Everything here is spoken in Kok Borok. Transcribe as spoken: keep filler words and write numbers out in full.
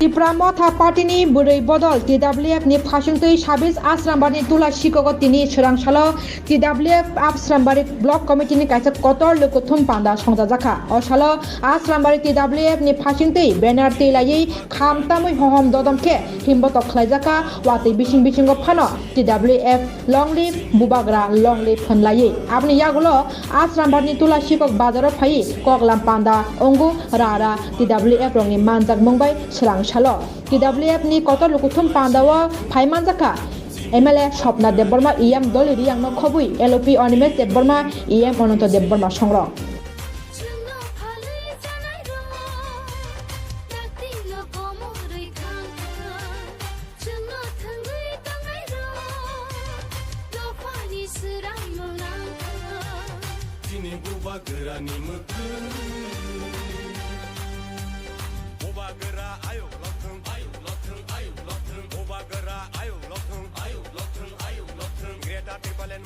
Tipra Motha Party ni bwrwi bodol T W F ni phasingtwi sabis Asrambari ni Tula Sikogo tini swrang salo T W F Asrambari Block Committee ni kaisa kotor lukuthum panda songchajakha. O salo Asrambari T W F ni phasingtwi banner twi laiwi kham tamwi hohom dodom khe himbotok khlaijakha, watwi bising bisingo phano T W F Long live Bubagra, long live hwnlaiwi. Aboni yagulo Asrambari ni Tula Sikok bazaro phaiwi koklam panda wngo ra ra T W F rokni manjakmung bai swrang salo. T W F ni kotor lukuthum panda o phai manjakha M L A Swapna Debbarma, E M Dolly Riyang no khobwi L O P Animesh Debbarma, E M Ananto Debbarma songrok. Chwngno phalwi chanairok, dakti no komorwi thangkha. Chwngno thangwi tongnairok, dophani swrangno langkha. Chini Bubagrani mwkhwtwi. Bubagra ayuk lokthwng, ayuk lokthwng, ayuk lokthwng. Bubagra ayuk lokthwng, ayuk lokthwng, ayuk lokthwng. Greater Tipraland